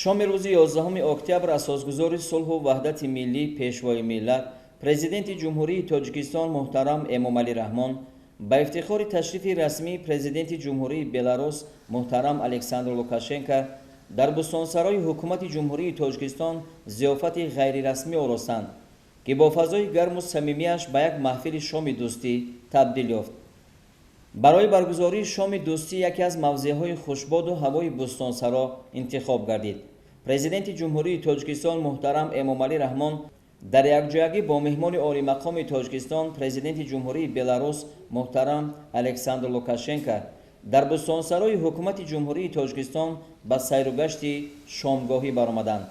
Шоми рӯзи 11 октябр асосгузори сулҳу ваҳдати миллӣ, Пешвои миллат, Президенти Ҷумҳурии Тоҷикистон муҳтарам Эмомалӣ Раҳмон ба ифтихори ташрифи расмии Президенти Ҷумҳурии Беларус муҳтарам Александр Лукашенко дар Бӯстонсарои Ҳукумати Ҷумҳурии Тоҷикистон зиёфати ғайрирасмӣ оростанд, ки бо фазои гарму самимиаш ба як маҳфили шоми дӯстӣ табдил ёфт. Барои баргузории шоми дӯстӣ яке аз мавзеъҳои хушбоду ҳавои Бӯстонсаро интихоб гардид. Президенти Ҷумҳурии Тоҷикистон муҳтарам Эмомалӣ Раҳмон дар якҷоягӣ бо меҳмони олимақоми Тоҷикистон, Президенти Ҷумҳурии Беларус муҳтарам Александр Лукашенко дар Бӯстонсарои Ҳукумати Ҷумҳурии Тоҷикистон ба сайругашти шомгоҳӣ баромаданд.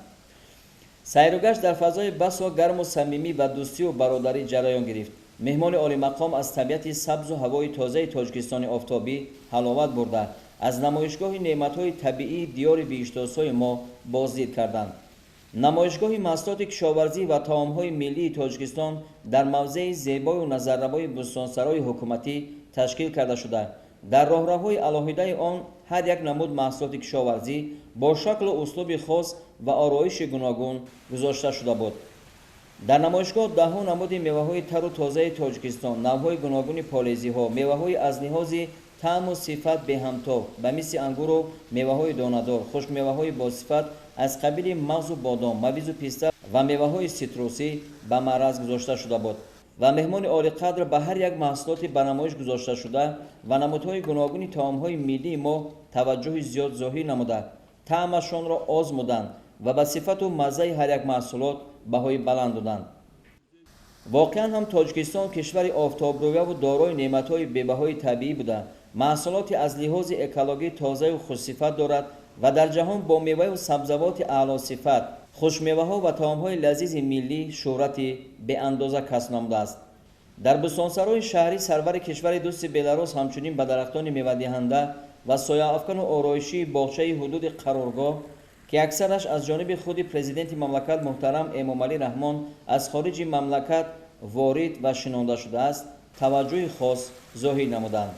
Сайругашт дар фазои басо гарму самимӣ ва дӯстию бародарӣ ҷараён гирифт. Меҳмони олимақом аз табиати сабзу ҳавои тозаи Тоҷикистони офтобӣ ҳаловат бурда, аз намоишгоҳи неъматҳои табиии диёри биҳиштосои мо боздид карданд. Намоишгоҳи маҳсулоти кишоварзӣ ва таомҳои миллии Тоҷикистон дар мавзеи зебою назаррабои Бӯстонсарои ҳукуматӣ ташкил карда шуда, дар роҳравҳои алоҳидаи он ҳар як намуд маҳсулоти кишоварзӣ бо шаклу услуби хос ва ороиши гуногун гузошта шуда буд. Дар намоишгоҳ даҳҳо намуди меваҳои тару тозаи Тоҷикистон, навъҳои гуногуни полезиҳо, меваҳои аз лиҳози таъму сифат беҳамто ба мисли ангуру меваҳои донадор, хушкмеваҳои босифат аз қабили мағзу бодом, мавизу писта ва меваҳои ситрусӣ ба маъраз гузошта шуда буд ва меҳмони олиқадр ба ҳар як маҳсулоти ба намоиш гузошташуда ва намудҳои гуногуни таомҳои миллии мо таваҷҷӯҳи зиёд зоҳир намуда, таъмашонро озмуданд ва ба сифату маззаи ҳар як маҳсулот баҳои баланд доданд. Воқеан ҳам, Тоҷикистон кишвари офтобрӯяву дорои неъматҳои бебаҳои табиӣ буда, маҳсулоти аз лиҳози экологӣ тозаю хушсифат дорад ва дар ҷаҳон бо меваю сабзавоти аълосифат, хушмеваҳо ва таомҳои лазизи миллӣ шӯҳрати беандоза касб намудааст. Дар Бӯстонсарои шаҳрӣ сарвари кишвари дӯсти Беларус ҳамчунин ба дарахтони мевадиҳанда ва сояафкану ороишии боғчаи ҳудуди қароргоҳ, ки аксараш аз ҷониби худи Президенти мамлакат муҳтарам Эмомалӣ Раҳмон аз хориҷи мамлакат ворид ва шинонда шудааст, таваҷҷӯҳи хос зоҳир намуданд.